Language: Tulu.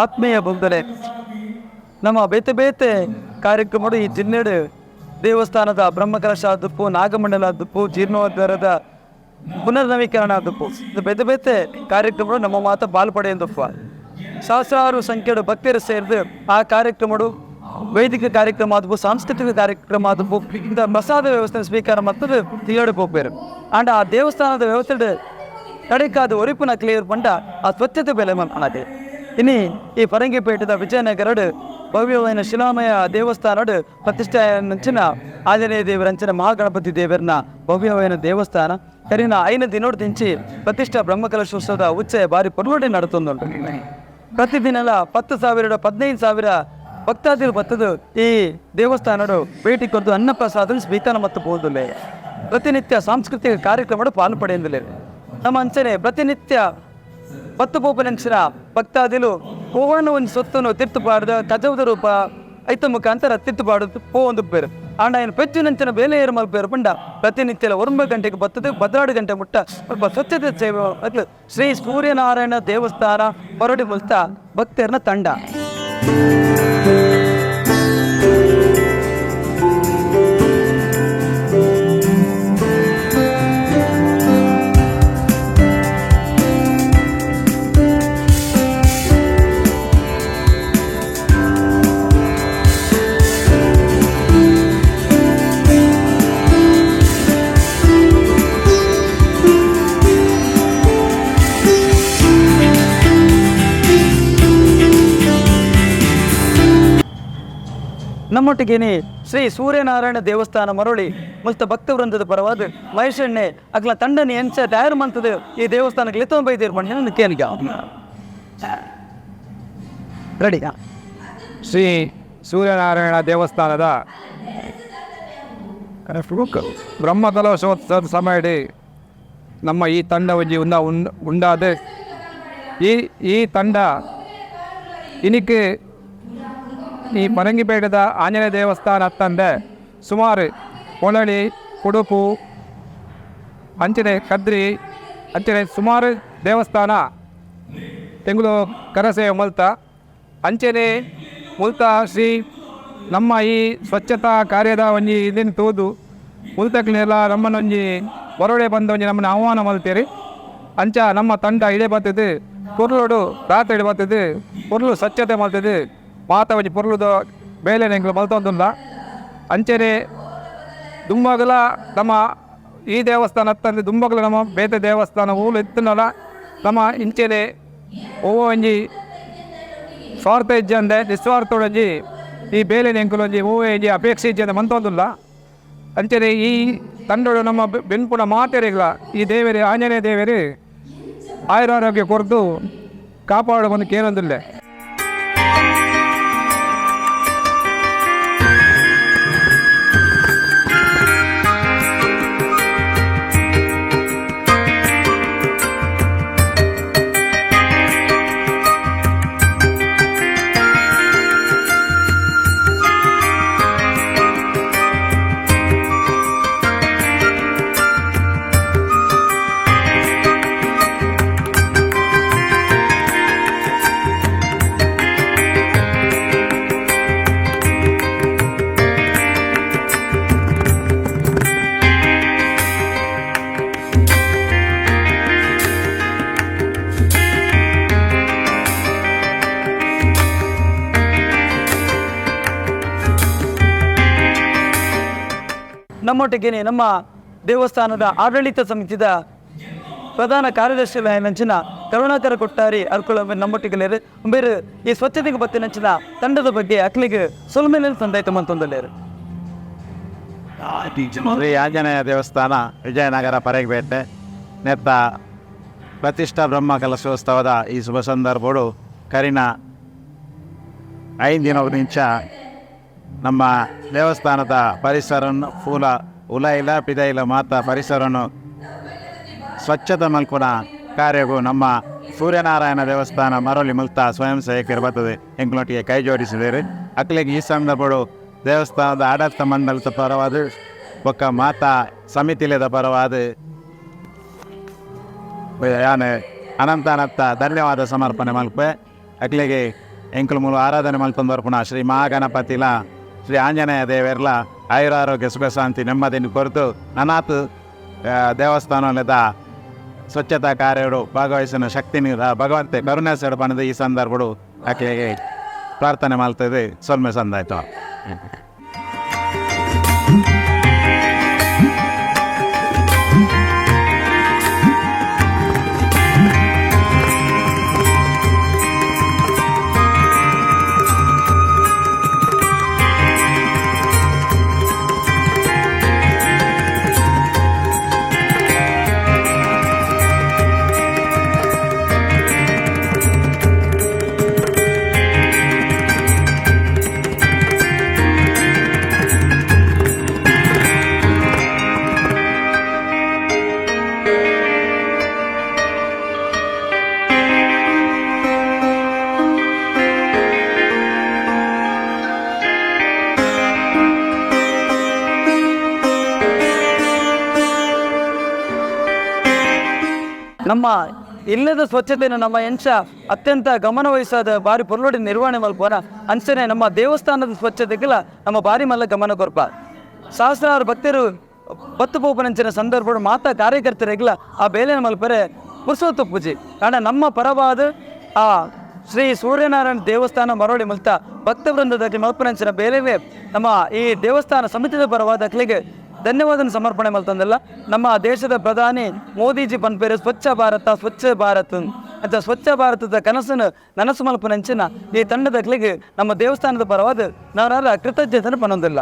ಆತ್ಮೀಯ ಬಂಧುಲೆ, ನಮ್ಮ ಬೇತೆ ಬೇತೆ ಕಾರ್ಯಕ್ರಮಡು ಈ ಜಿಲ್ಲೆಡು ದೇವಸ್ಥಾನದ ಬ್ರಹ್ಮಕಲಶ ಆದುಪ್ಪು, ನಾಗಮಂಡಲ ಆದುಪ್ಪು, ಜೀರ್ಣೋದ್ಧಾರದ ಪುನರ್ನವೀಕರಣ ಆದುಪ್ಪು, ಇದು ಬೇತೆ ಬೇತೆ ಕಾರ್ಯಕ್ರಮಗಳು ನಮ್ಮ ಮಾತ ಪಾಲ್ಪಡೆಯಂದುಪ್ಪ. ಸಹಸ್ರಾರು ಸಂಖ್ಯೆಡು ಭಕ್ತರು ಸೇರಿದು ಆ ಕಾರ್ಯಕ್ರಮಡು ವೈದಿಕ ಕಾರ್ಯಕ್ರಮ ಆದವು, ಸಾಂಸ್ಕೃತಿಕ ಕಾರ್ಯಕ್ರಮ ಆದವು, ಇಂದ ಪ್ರಸಾದ ವ್ಯವಸ್ಥೆ ಸ್ವೀಕಾರ ಮತ್ತು ತಿಯಡು ಪೋಪೇರು. ಆಂಡ ಆ ದೇವಸ್ಥಾನದ ವ್ಯವಸ್ಥೆ ತಡೆಕಾದ ಒರಿಪುನ ಕ್ಲಿಯರ್ ಪಂಡ ಆ ಸ್ವಚ್ಛತೆ ಬೆಲೆ ಮಲ್ಪನಾದೆ. ಇನಿ ಈ ಫರಂಗಿಪೇಟೆದ ವಿಜಯನಗರಡು ಭವ್ಯವಾದ ಶಿಲಾಮಯ ದೇವಸ್ಥಾನಡು ಪ್ರತಿಷ್ಠೆ ನಂಚಿನ ಆಂಜನೇಯ ದೇವರಂಚಿನ ಮಹಾಗಣಪತಿ ದೇವರನ ಭವ್ಯವಾದ ದೇವಸ್ಥಾನ ಕರಿನ 5 ದಿನೋಡು ದಿಂಚಿ ಪ್ರತಿಷ್ಠಾ ಬ್ರಹ್ಮಕಲಶೋತ್ಸವದ ಉಚ್ಚಯ ಬಾರಿ ಪೊರ್ಲುಡೆ ನಡತೊಂದುಂಡು. ಪ್ರತಿದಿನಲ 10,000 15,000 ಭಕ್ತಾದಿಲು ಬತ್ತದು ಈ ದೇವಸ್ಥಾನಡು ಭೇಟಿ ಕೊರ್ದು ಅನ್ನಪ್ರಸಾದ ಸ್ವೀಕಾರ ಮತ್ತು ಬೋದುಲೆ. ಪ್ರತಿನಿತ್ಯ ಸಾಂಸ್ಕೃತಿಕ ಕಾರ್ಯಕ್ರಮಡು ಪಾಲು ಪಡೆಯುವುದಿಲ್ಲ. ನಮ್ಮ ಅಂಚನೆ ಪ್ರತಿನಿತ್ಯ ಪತ್ತು ಪೋಪನೆಂಚಿನ ಭಕ್ತಾದಿಲು ಪೋವಣ್ಣ ಒಂದು ಸೊತ್ತನ್ನು ತಿರ್ತುಪಾಡ್ದ ಕಜವದ ರೂಪ ಐತ ಮುಖಾಂತರ ತಿರ್ತುಪಾಡುದು ಪೋ ಒಂದು ಬೇರು. ಆಂಡ ಏನು ಪೆಚ್ಚು ನಂಚಿನ ಬೇಲೆ ಏರು ಮಲ್ಪೇರು ಪಂಡ ಪ್ರತಿನಿತ್ಯ 9 ಗಂಟೆಗೆ ಬತ್ತದು 14 ಗಂಟೆ ಮುಟ್ಟ ಸ್ವಲ್ಪ ಸ್ವಚ್ಛತೆ ಸೇವೆ. ಅದ್ಲು ಶ್ರೀ ಸೂರ್ಯನಾರಾಯಣ ದೇವಸ್ಥಾನ ಬರಡಿ ಮುಲ್ತ ಭಕ್ತರನ್ನ ತಂಡ. ನಮ್ಮೊಟ್ಟಿಗೇನೆ ಶ್ರೀ ಸೂರ್ಯನಾರಾಯಣ ದೇವಸ್ಥಾನ ಮರಳಿ ಮುಲ್ತ ಭಕ್ತವೃಂದದ ಪರವಾದ ಮಹೇಶಣ್ಣೆ ಅಗ್ಲ ತಂಡನೆ ಎಂಚ ತಯಾರು ಮಂತದ ಈ ದೇವಸ್ಥಾನಕ್ಕೆ ಲಿತ್ತೊಂಬ ಬೈದೇರು ಮಣ್ಣ ಕೇನಿಗ ರೆಡಿ. ಶ್ರೀ ಸೂರ್ಯನಾರಾಯಣ ದೇವಸ್ಥಾನದ ಬ್ರಹ್ಮಕಲಶೋತ್ಸವದ ಸಮಯಡಿ ನಮ್ಮ ಈ ತಂಡ ಒಂಜಿ ಉಂದ ಉಂಡಾದ ಈ ಈ ತಂಡ ಇನಿಕ್ ಈ ಪರಂಗಿಪೇಟೆದ ಆಂಜನೇಯ ದೇವಸ್ಥಾನ ಅತ್ತಂದೆ ಸುಮಾರು ಪೊಳಲಿ, ಕುಡುಪು, ಅಂಚನೆ ಕದ್ರಿ, ಅಂಚನೆ ಸುಮಾರು ದೇವಸ್ಥಾನ ತೆಂಗುಲು ಕರಸೇವೆ ಮುಲ್ತ. ಅಂಚನೆ ಮುಲ್ತ ಶ್ರೀ ನಮ್ಮ ಈ ಸ್ವಚ್ಛತಾ ಕಾರ್ಯದ ಒಂಜಿ ಇದನ್ನು ತೂದು ಮುಲ್ತಕ್ಲೆಲ್ಲ ನಮ್ಮನೊಂಜಿ ಬರೋಡೆ ಬಂದ ಒಂಜಿ ನಮ್ಮನ್ನು ಆಹ್ವಾನ ಮಲ್ತೀರಿ. ಅಂಚ ನಮ್ಮ ತಂಡ ಇಡೆ ಬರ್ತದೆ, ಪೊರ್ಲುಡು ರಾತ್ರಿ ಬರ್ತದೆ, ಪೊರ್ಲು ಸ್ವಚ್ಛತೆ ಮಲ್ತದೆ, ಮಾತ ಒಂಜಿ ಪೊರ್ಲುದ ಬೇಲೆ ಎಂಕ್ಲು ಮಲ್ತೊಂದುಲ್ಲ. ಅಂಚನೆ ದುಂಬಗಲ ನಮ್ಮ ಈ ದೇವಸ್ಥಾನ ಅತ್ತಂದೆ ದುಂಬಗಲ ನಮ್ಮ ಬೇತೆ ದೇವಸ್ಥಾನ ಊಲು ಇತ್ತನಲ್ಲ ನಮ್ಮ ಇಂಚೆನೆ ಒವ್ವ ಒಂಜಿ ಸ್ವಾರ್ಥ ಇಜ್ಜಂದೆ ನಿಸ್ವಾರ್ಥೊಡೊಂಜಿ ಈ ಬೇಲೆ ಎಂಕುಲೊಂಜಿ ಒವ್ವೆ ಒಂಜಿ ಅಪೇಕ್ಷೆ ಇಜ್ಜಂದೆ ಮಂತೊಂದುಲ್ಲ. ಅಂಚನೆ ಈ ತಂಡೋಡು ನಮ್ಮ ಬೆನ್ಪುನ ಮಾತೆರಿಗ್ಲ ಈ ದೇವರೇ ಆಂಜನೇಯ ದೇವರೇ ಆಯುರಾರೋಗ್ಯ ಕೊರ್ದು ಕಾಪಾಡು ಬಂದು ಕೇಳೊಂದುಲ್ಲೆ. ನಮ್ಮೊಟ್ಟಿಗೆ ನಮ್ಮ ದೇವಸ್ಥಾನದ ಆಡಳಿತ ಸಮಿತಿದ ಪ್ರಧಾನ ಕಾರ್ಯದರ್ಶಿ ನಂಚಿನ ಕರುಣಾಕರ ಕೊಟ್ಟಾರಿ ಅರ್ಕುಳ ನಮ್ಮೊಟ್ಟಿಗೆ ಬೇರೆ ಈ ಸ್ವಚ್ಛತೆಗೆ ಬತ್ತಿನಂಚಿನ ತಂಡದ ಬಗ್ಗೆ ಅಕ್ಲಿಗೆ ಸೊಲ್ಮೆಲೆ ತಂದಾಯ್ತು ಮಂತೊಂದಲ್ಲೇರು. ಶ್ರೀ ಆಂಜನೇಯ ದೇವಸ್ಥಾನ ವಿಜಯನಗರ ಪರೇಗ್ಪೇಟೆ ನೆತ್ತ ಪ್ರತಿಷ್ಠಾ ಬ್ರಹ್ಮ ಕಲಶೋತ್ಸವದ ಈ ಶುಭ ಸಂದರ್ಭಡು ಕರಿನ 5 ದಿನ ನಿಂಚ ನಮ್ಮ ದೇವಸ್ಥಾನದ ಪರಿಸರನ್ನು ಫೂಲ ಉಲೈಲ ಪಿದೈಲ ಮಾತ ಪರಿಸರನು ಸ್ವಚ್ಛತೆ ಮಲ್ಪುನ ಕಾರ್ಯವು ನಮ್ಮ ಸೂರ್ಯನಾರಾಯಣ ದೇವಸ್ಥಾನ ಮರಳಿ ಮುಲ್ತ ಸ್ವಯಂ ಸೇವಕರು ಬರ್ತದೆ ಎಂಕ್ಲೊಟ್ಟಿಗೆ ಕೈ ಜೋಡಿಸಿದರೆ ಅಕ್ಲಿಗೆ ಈ ಸಂದರ್ಭಡು ದೇವಸ್ಥಾನದ ಆಡಳಿತ ಮಂಡಲದ ಪರವಾದ ಬೊಕ್ಕ ಮಾತಾ ಸಮಿತಿಲದ ಪರವಾದ ಯಾನೆ ಅನಂತ ಅನಂತ ಧನ್ಯವಾದ ಸಮರ್ಪಣೆ ಮಲ್ಪೆ. ಅಕ್ಲಿಗೆ ಎಂಕುಲು ಮೂಲು ಆರಾಧನೆ ಮಲ್ತೊಂದು ಬರ್ಪುನ ಶ್ರೀ ಮಹಾಗಣಪತಿಲ ಶ್ರೀ ಆಂಜನೇಯ ದೇವೆರ್ಲ ಆಯುರಾರೋಗ್ಯ ಸುಖ ಶಾಂತಿ ನೆಮ್ಮದಿನ ಕೊರತು ನನಾತ್ ದೇವಸ್ಥಾನದ ಸ್ವಚ್ಛತಾ ಕಾರ್ಯಡು ಭಾಗವಹಿಸಿನ ಶಕ್ತಿ ಭಗವಂತೆ ಕರುಣಾಸೆಡು ಪಣದ ಈ ಸಂದರ್ಭಡು ಆಕೆಗೆ ಪ್ರಾರ್ಥನೆ ಮಾಡ್ತದೆ ಸೊಲ್ಮೆ ಸಂದಾಯ್ತು. ನಮ್ಮ ಇಲ್ಲದ ಸ್ವಚ್ಛತೆಯನ್ನು ನಮ್ಮ ಎಂಚ ಅತ್ಯಂತ ಗಮನ ವಹಿಸಾದ ಬಾರಿ ಪೊರ್ಲೋಡಿ ನಿರ್ವಹಣೆ ಮಲ್ಪೋನ ಅಂಚನೆ ನಮ್ಮ ದೇವಸ್ಥಾನದ ಸ್ವಚ್ಛತೆಗೆಲ್ಲ ನಮ್ಮ ಬಾರಿ ಮಲ್ಲ ಗಮನ ಕೊರ್ಪ. ಸಹಸ್ರಾರು ಭಕ್ತರು ಬತ್ತು ಪೋಪನಂಚಿನ ಸಂದರ್ಭ ಮಾತಾ ಕಾರ್ಯಕರ್ತರಿಗೆಲ್ಲ ಆ ಬೇಲೆನ ಮಲ್ಪರೆ ಪುರುಷೋತ್ತ ಪೂಜೆ. ಕಾರಣ ನಮ್ಮ ಪರವಾದ ಆ ಶ್ರೀ ಸೂರ್ಯನಾರಾಯಣ ದೇವಸ್ಥಾನ ಮರೋಡಿ ಮಲ್ತ ಭಕ್ತ ವೃಂದದ ಮಲ್ಪನಂಚಿನ ಬೇಲೆವೇ ನಮ್ಮ ಈ ದೇವಸ್ಥಾನ ಸಮಿತಿದ ಪರವಾದ ಅಕ್ಲಿಗೆ ಧನ್ಯವಾದ ಸಮರ್ಪಣೆ ಮಲ್ತಂದಲ್ಲ. ನಮ್ಮ ದೇಶದ ಪ್ರಧಾನಿ ಮೋದಿಜಿ ಪನ್ಪೇರು ಸ್ವಚ್ಛ ಭಾರತ ಸ್ವಚ್ಛ ಭಾರತ್ ಅಂತ ಸ್ವಚ್ಛ ಭಾರತದ ಕನಸನ್ನು ನನಸು ಮಲ್ಪನಂಚಿನ ಈ ತಂಡದ ಅಕ್ಲಿಗೆ ನಮ್ಮ ದೇವಸ್ಥಾನದ ಪರವಾದ ನಾನಾರ ಕೃತಜ್ಞತೆಯನ್ನು ಪನ್ನೊಂದಿಲ್ಲ.